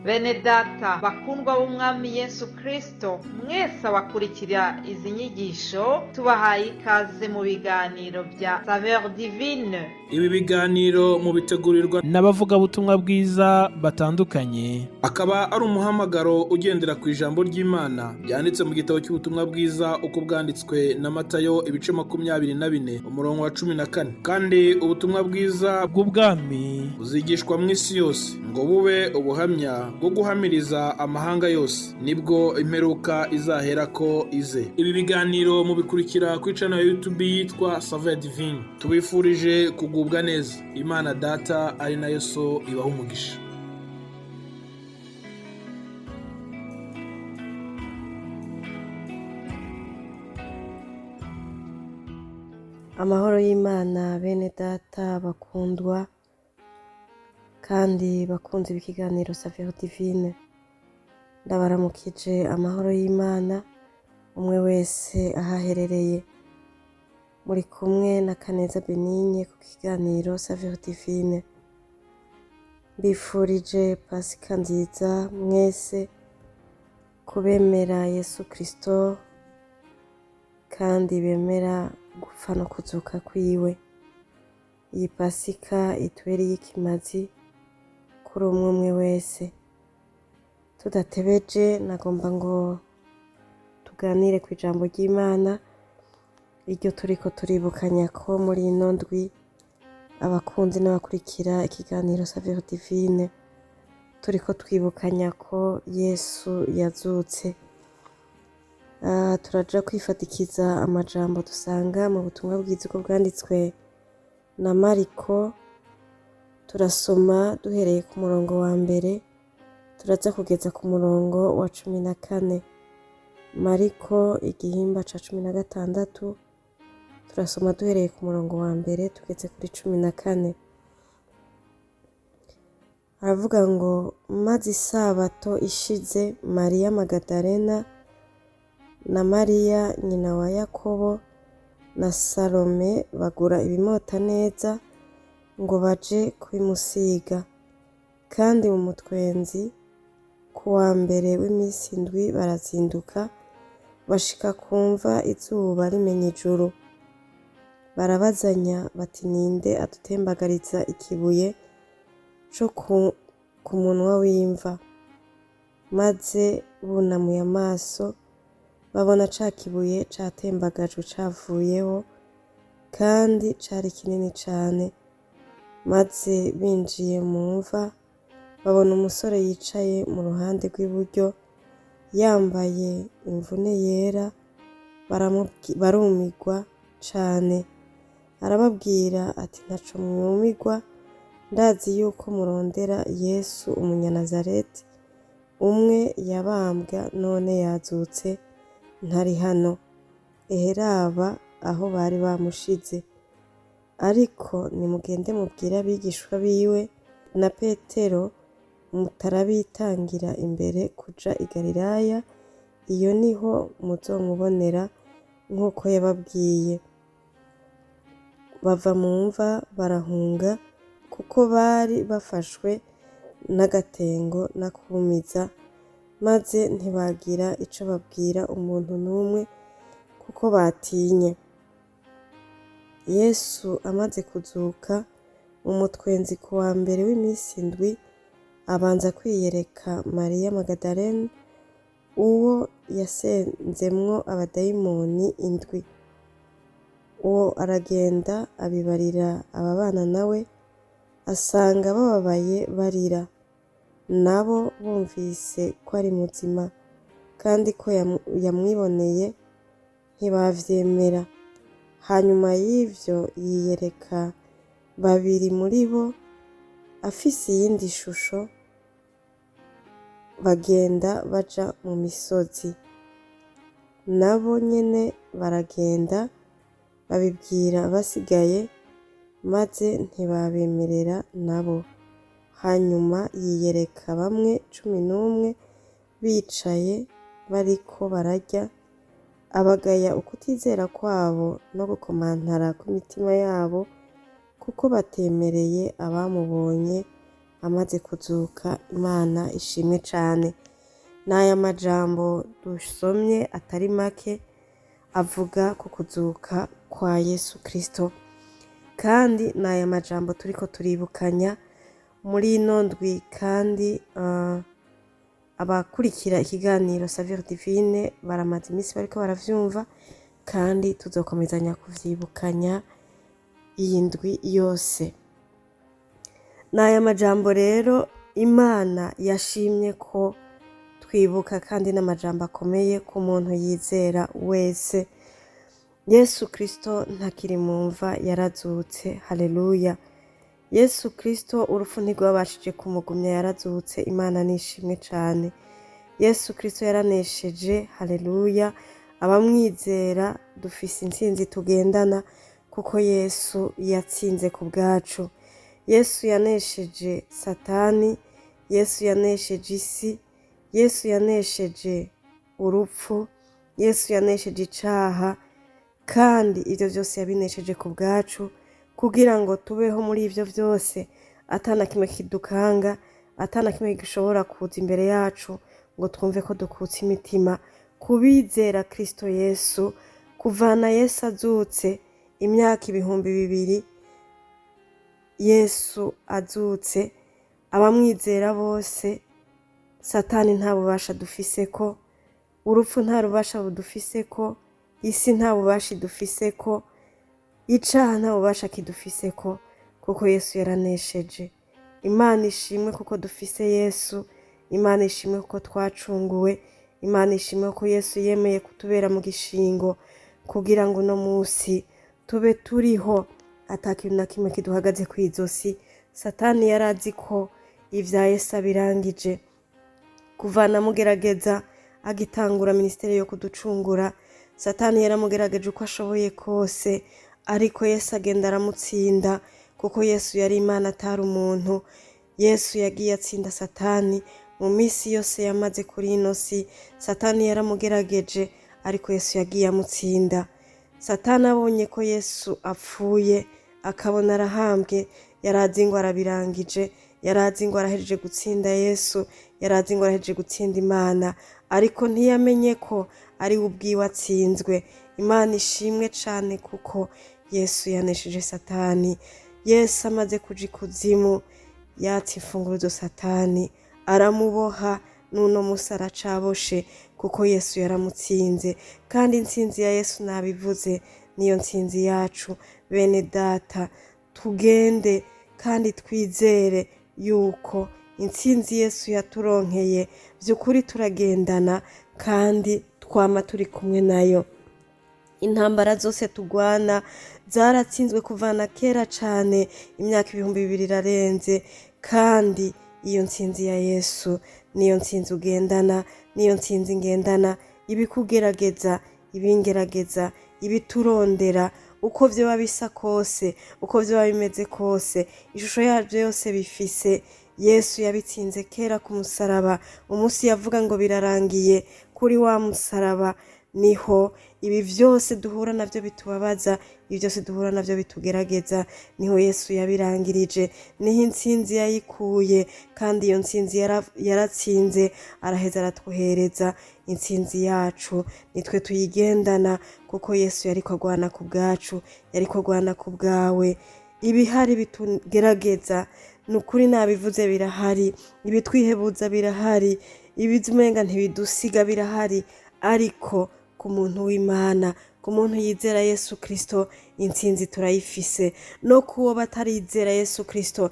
Bene data bakundwa b'Umwami Yesu Kristo, mwese abakurikira izi nyigisho, tubahaye ikaze mu biganiro bya Saveur Divine. Ibi biganiro mubitegurirwa n'abavugabutumwa bwiza batandukanye, akaba ari umuhamagaro ugendera ku ijambo ry'Imana ryanditse mu gitabo cy'ubutumwa bwiza uko bwanditswe na Matayo, ibice 24, umurongo wa 14. Kandi ubutumwa bwiza bw'ubwami buzigishwa mu isi yose ngo bube ubuhamya bwo guhamiriza amahanga yose, nibwo imperuka izaherako ize. Ibi biganiro mubikurikira kuri channel ya YouTube yitwa Saveur Divine. Tubifurije kugubwa neza. Imana Data ari nayo So ibaha umugisha. Amahoro y'Imana, bene data bakundwa kandi bakunze ikiganiro Saveur Divine. Ndabaramukije amahoro y'Imana umwe wese aho aherereye. Muri kumwe na Kaneza Benigne ku kiganiro Saveur Divine. Mbifurije Pasika nziza mwese kubemera Yesu Kristo kandi bemera gupfa no kuzuka kwiwe. Iyi Pasika itubere iy'ikimazi kuri umwe umwe wese. Tudatebeje, nagomba ngo tuganire ku ijambo ry'Imana iryo turiko turibukanya ko muri ino ndwi, abakunzi n'abakurikira ikiganiro Saveur Divine, turiko twibukanya ko Yesu yazutse. Turaja kwifatikiza amajambo dusanga mu butumwa bwiza uko bwanditswe na Mariko. Turasoma duhereye ku murongo wa mbere, turaza kugeza ku murongo wa 14. Mariko igihimba ca 16, turasoma duhereye ku murongo wa mbere tugeze kuri 14. Aravuga ngo: "Maze isabato ishize, Mariya Magadalena na Mariya nyina wa Yakobo na Salome bagura ibimota neza ngo baje kubimusiga. Kandi mu mutwenzi ku wa mbere w'iminsi indwi barazinduka, bashika kumva izuba rimenya ijuru. Barabazanya bati: Ninde adutembagariza ikibuye co ku munwa w'imva? Maze bunamuye amaso, babona ca kibuye catembagajwe cavuyeho, kandi cari kinini cane. Maze binjiye mu mva, babona umusore yicaye mu ruhande rw'iburyo, yambaye imvune yera, barumirwa cane. Arababwira ati: Ntaco mwumirwa, ndazi yuko murondera Yesu umunyanazareti, umwe yabambwa, none yazutse, ntari hano. Ehe raba aho bari bamushize. Ariko nimugende mubwire abigishwa biwe na Petero mutarabitangira imbere kuja i Galilaya, iyo niho muzomubonera nk'uko yababwiye. Bava mu mva barahunga, kuko bari bafashwe n'agatengo n'akumiza, maze ntibagira ico babwira umuntu n'umwe, kuko batinye. Yesu amaze kuzuka mu mutwenzi ku wa mbere w'iminsi indwi, abanza kwiyereka Mariya Magadalene, uwo yasenzemwo abadayimoni indwi. Uwo aragenda abibarira ababana nawe, asanga bababaye barira. Nabo bumvise ko ari muzima kandi ko yamwiboneye, ntibavyemera. Hanyuma y'ivyo yiyereka babiri muri bo afise iyindi shusho, bagenda baja mu misozi. Nabo nyene baragenda babibwira abasigaye, maze ntibabemerera nabo. Hanyuma yiyereka bamwe 11 bicaye bariko bararya, abagaya ukutizera kwabo no gukomantara kw'imitima yabo, kuko batemereye abamubonye amaze kuzuka. Imana ishimwe cane. N'aya majambo dusomye atari make avuga ku kuzuka kwa Yesu Kristo, kandi n'aya majambo turiko turibukanya muri ino ndwi. Kandi abakurikira ikiganiro Saveur Divine baramaze iminsi bariko baravyumva, kandi tuzokomezanya kuvyibukanya iyi ndwi yose. N'aya majambo rero Imana yashimye ko twibuka, kandi n'amajambo akomeye ku muntu yizera wese. Yesu Kristo ntakiri mu mva, yarazutse. Haleluya! Yesu Kristo urupfu ntirwabashije kumugumya, yarazutse. Imana nishimwe cane. Yesu Kristo yaranesheje. Haleluya! Abamwizera dufise intsinzi tugendana, kuko Yesu yatsinze ku bwacu. Yesu yanesheje Satani, Yesu yanesheje isi, Yesu yanesheje urupfu, Yesu yanesheje icaha, kandi ivyo vyose yabinesheje ku bwacu, kugira ngo tubeho muri ivyo vyose atana kimwe kidukanga, atana kimwe gishobora kuza imbere yacu ngo twumve ko dukutse imitima. Kubizera Kristo Yesu, kuvana Yesu azutse imyaka 2000, Yesu azutse, abamwizera bose, Satani nta bubasha dufiseko, urupfu nta rubasha budufiseko, isi nta bubasha idufiseko, icaha nta bubasha kidufiseko, kuko Yesu yaranesheje. Imana ishimwe kuko dufise Yesu. Imana ishimwe kuko twacunguwe. Imana ishimwe ko Yesu yemeye kutubera mu gishingo, kugira ngo uno munsi tube turiho ata kintu na kimwe kiduhagaze kw'izosi. Satani yarazi ko ivya Yesu abirangije. Kuvana amugerageza agitangura minisiteri yo kuducungura, Satani yaramugerageje uko ashoboye kose, ariko Yesu agenda aramutsinda, kuko Yesu yari Imana atari umuntu. Yesu yagiye atsinda Satani mu minsi yose yamaze kuri ino si. Satani yaramugerageje, ariko Yesu yagiye amutsinda. Satani abonye ko Yesu apfuye, akabona arahambwe, yarazi ngo arabirangije, yarazi ngo arahejeje gutsinda Yesu, yarazi ngo arahejeje gutsinda Imana, ariko ntiyamenye ko ari we ubwiwe atsinzwe. Imana ishimwe cane kuko Yesu yanesheje Satani. Yesu amaze kuja ikuzimu, yatse imfunguruzo Satani, aramuboha, n'uno musi aracaboshe, kuko Yesu yaramutsinze. Kandi intsinzi ya Yesu, nabivuze, niyo ntsinzi yacu. Bene data, tugende kandi twizere yuko intsinzi Yesu yaturonkeye by'ukuri turagendana, kandi twama turi kumwe nayo. Intambara zose tugwana zaratsinzwe kuvana kera cane, imyaka 2000 irarenze. Kandi iyo ntsinzi ya Yesu niyo ntsinzi ugendana, niyo ntsinzi ngendana. Ibikugerageza, ibingerageza, ibiturondera, uko vyoba bisa kose, uko vyoba bimeze kose, ishusho yavyo yose bifise, Yesu yabitsinze kera ku musaraba. Umunsi yavuga ngo birarangiye kuri wa musaraba, niho ibi vyose duhura navyo bitubabaza, ibi vyose duhura navyo bitugerageza, niho Yesu yabirangirije, niho intsinzi yayikuye. Kandi iyo ntsinzi yaratsinze, araheza aratwohereza intsinzi yacu, nitwe tuyigendana, kuko Yesu yariko agwana ku bwacu, yariko agwana ku bwawe. Ibihari bitugerageza, ni ukuri nabivuze, birahari. Ibitwihebuza birahari, ibizumenga ntibidusiga birahari, ariko ku muntu w'Imana, ku muntu yizera Yesu Kristo, intsinzi turayifise. No kuwo batarizera Yesu Kristo,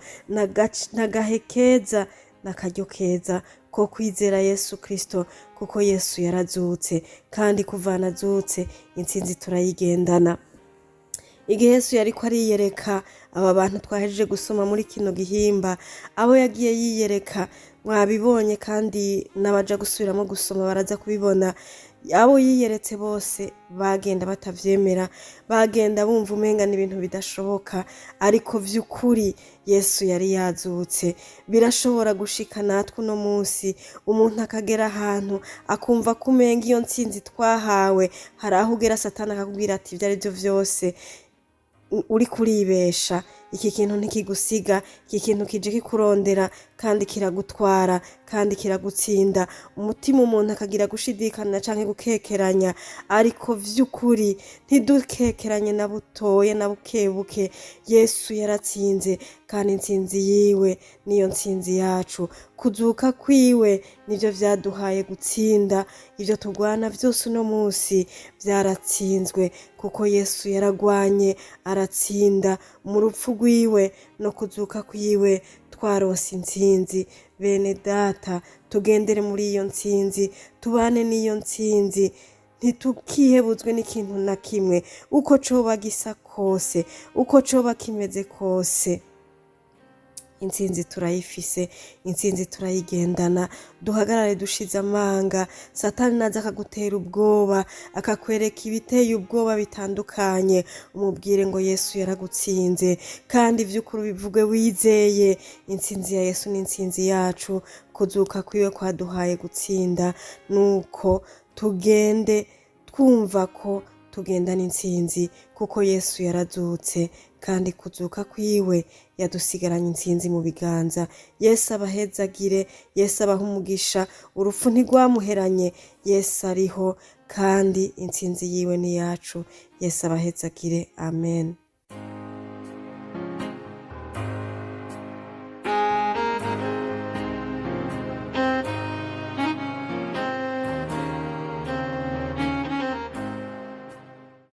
n'agahe keza, n'akaryo keza ko kwizera Yesu Kristo, kuko Yesu yarazutse, kandi kuvana azutse intsinzi turayigendana. Igihe Yesu yariko ariyereka aba bantu twahejeje gusoma muri kino gihimba, abo yagiye yiyereka mwabibonye, kandi n'abaja gusubiramo gusoma baraza kubibona. Abo yiyeretse bose bagenda batavyemera, bagenda bumva umenga n'ibintu bidashoboka, ariko vy'ukuri Yesu yari yazutse. Birashobora gushika natwe uno munsi umuntu akagera ahantu akumva ko umenga iyo ntsinzi twahawe, hari aho ugera Satani akakubwira ati ibyo ari byo vyose uri kuribesha. Iki kintu ntikigusiga, iki kintu kije kikurondera kandi kiragutwara kandi kiragutsinda. Umutima umuntu akagira gushidikanya canke gukekeranya, ariko vy'ukuri ntidukekeranye na butoye na bukebuke. Yesu yaratsinze kandi intsinzi yiwe niyo ntsinzi yacu. Kuzuka kwiwe nivyo vyaduhaye gutsinda. Ivyo turwana vyose uno munsi vyaratsinzwe, kuko Yesu yaragwanye aratsinda. Mu rupfu rwiwe no kuzuka kwiwe twaronse intsinzi. Bene data, tugendere muri iyo ntsinzi, tubane n'iyo ntsinzi, ntitukihebuzwe n'ikintu na kimwe, uko coba gisa kose, uko coba kimeze kose. Intsinzi turayifise, intsinzi turayigendana. Duhagarare dushize amanga. Satani naza akagutera ubwoba, akakwereka ibiteye ubwoba bitandukanye, umubwire ngo Yesu yaragutsinze, kandi ivy'ukuri ubivuge wizeye. Intsinzi ya Yesu ni intsinzi yacu. Kuzuka kwiwe kwaduhaye gutsinda. Nuko tugende twumva ko tugendana intsinzi, kuko Yesu yarazutse, kandi kuzuka kwiwe yadusigaranye intsinzi mu biganza. Yesu abahezagire, Yesu abahe umugisha. Urupfu ntirwamuheranye, Yesu ariho kandi intsinzi yiwe ni yacu. Yesu abahezagire. Amen.